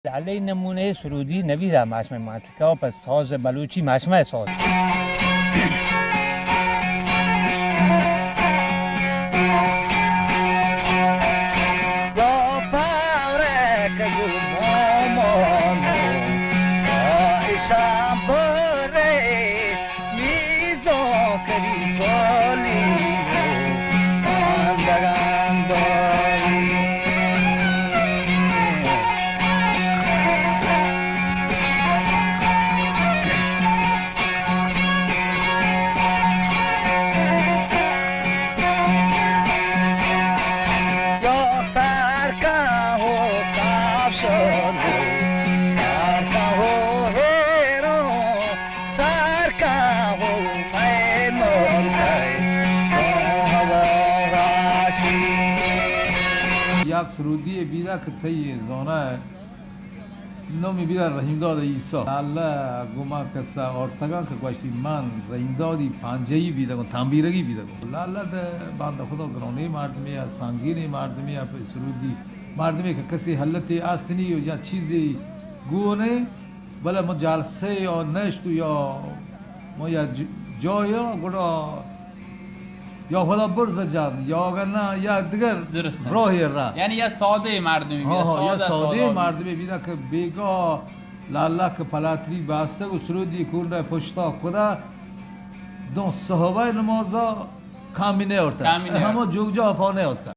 لالا، اے نمونہ ءِ سرودی نبیرہ ماشمئے ماتکا و پہ ساز بلوچی ماشمئے ساز۔ یا پاورک گو مومونو، یا ایشان برے۔ میزان کری کالی و پاندگان داری۔ یا سرکن و کفشان و سرکن و هیران، سرکن و پیمان کئے تو هوا واشی۔ یک سرودی بیدہ کہ تئی زانہ نومی بیدہ رحیم داد عیسی۔ لالا گوما کسا آرتگاں کہ گوشتی من رحیم دادی پانجہی بیدگوں، تانبیرگی بیدگوں۔ لالا دہ بندہ خدا گرانیں مردمے ء، سنگینیں مردمے ء، پہ سرودی مردمے کہ کسی حلتے استنی و یا چیزے گونے، بلے من جلسے یا نشت و یا من یا ج-، جایا گڑا یا خدا برز جان، یا اگر نہ یا دگر درست۔ راہی را۔ یعنی یا سادہ مردمی ہاں، بیدا، ہاں، یا سادہ سادہ سادہ۔ مردمی بیدا کہ بیگا لالا کہ پلاتری باستگ و سرودی کونڈا پشتا کدا دو صحبہ نمازا کامی نہ اورتا۔ کامی نہ اورتا۔ ہما جوگ جا پا نہ اورتا۔